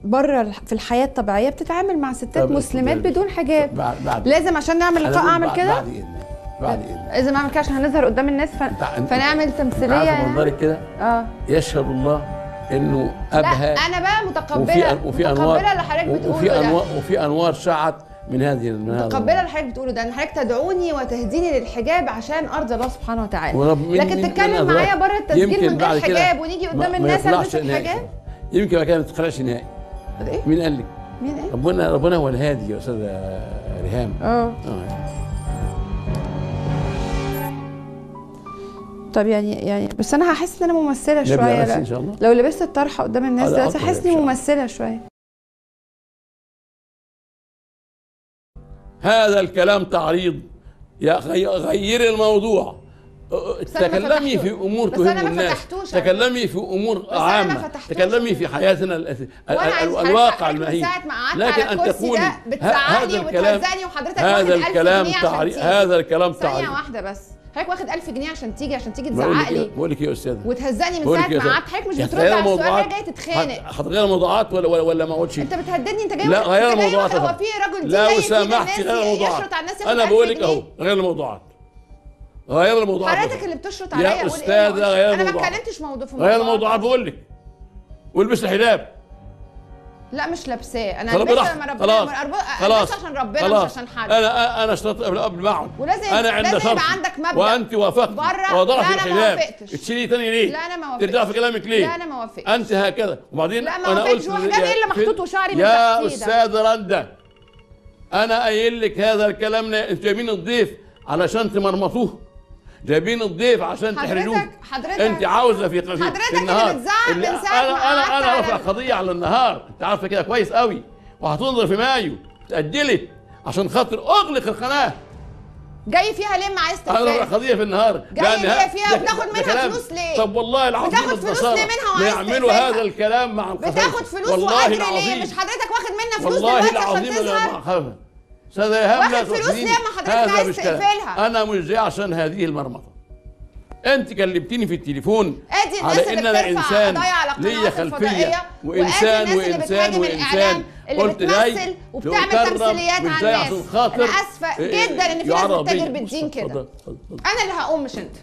بره في الحياة الطبيعية بتتعامل مع ستات مسلمات بدون حجاب. لازم عشان نعمل لقاء اعمل كده؟ بعد اذنك لازم اعمل كده عشان هنظهر قدام الناس فنعمل تمثيلية. عارفه منظرك كده؟ يشهد الله انه ابهى. لا انا بقى متقبله، وفي انوار، متقبله اللي حضرتك بتقوله ده، وفي انوار شعت من هذه، متقبله اللي حضرتك بتقوله ده، ان حضرتك تدعوني وتهديني للحجاب عشان ارضي الله سبحانه وتعالى، لكن تتكلم معايا بره التسجيل من غير حجاب ونيجي قدام الناس البس الحجاب، يمكن بعد كده ما تتخلعش نهائي. ايه؟ مين قال لك؟ مين قال؟ ربنا هو الهادي يا استاذه ريهام. طب يعني بس انا هحس ان انا ممثلة شوية ان شاء الله. لو لبست الطرحة قدام الناس دلوقتي هحس اني ممثلة شوية. هذا الكلام تعريض، يا غيري الموضوع. تكلمي في امور تهم الناس، تكلمي في امور عامة، تكلمي في حياتنا الواقع المهين. لكن ان تقولي هذا الكلام، هذا الكلام تعريض، هذا الكلام تعريض. ثانية واحدة بس، حضرتك واخد 1000 جنيه عشان تيجي تزعق لي. بقول لك ايه يا استاذه؟ وتهزقني من ساعة ما قعدت، حضرتك مش بترد على السؤال، جاي تتخانق. هتغير الموضوعات ولا ما اقولش؟ انت بتهددني، انت جاي. لا غير الموضوعات. هو في رجل دين لو سمحتي غير الموضوعات. انا بقول لك اهو غير الموضوعات، غير الموضوعات. حضرتك اللي بتشرط عليا. يا استاذه غير الموضوعات. انا ما اتكلمتش موضوع في موضوع. غير الموضوعات بقول لك، والبس الحجاب. لا مش لابساه انا، لابسه لما ربنا، خلاص عشان ربنا مش عشان حد. انا اشترطت قبل ما اقعد، ولازم انا عند لازم يبقى عندك مبدأ. وانت وافقت وضعت الحجاب. تشيليه تاني ليه؟ لا انا ما وافقتش. ترجع في كلامك ليه؟ لا انا ما وافقتش. انت هكذا. وبعدين لا ما وافقتش. هو حجاب ايه اللي محطوط وشعري من يا تحتيه ده؟ استاذه رندا انا قايل لك هذا الكلام. انتوا جايبين الضيف علشان تمرمطوه، جايبين الضيف عشان تحرجوه. حضرتك انت عاوزه في حضرتك اللي بتزعق من ساعة ما انا رافع قضية على النهار، انت عارفه كده كويس قوي، وهتنظر في مايو، اتاجلت عشان خاطر اغلق القناة. جاي فيها ليه ما عايز تقفلها؟ انا رافع قضية في النهار. جاي ليه فيها؟ وبتاخد منها فلوس ليه؟ طب والله العظيم بتاخد فلوس ليه منها وعايز يعملوا هذا الكلام مع القصايص؟ بتاخد فلوس واجر ليه؟ مش حضرتك واخد منا فلوس دلوقتي عشان تظهر؟ استاذ ايهاب واخد فلوس ليه ما حضرتك عايز تقفلها؟ انا مش جاي عشان هذه المرمطه. انت كلمتيني في التليفون ادي الناس على ان انا انسان ليا خلفية وانسان وانسان وانسان، اللي قلت بتمثل وبتعمل تمثيليات على الناس. خاطر انا اسفه جدا ان في ناس بتتاجر بالدين كده. انا اللي هقوم مش انت.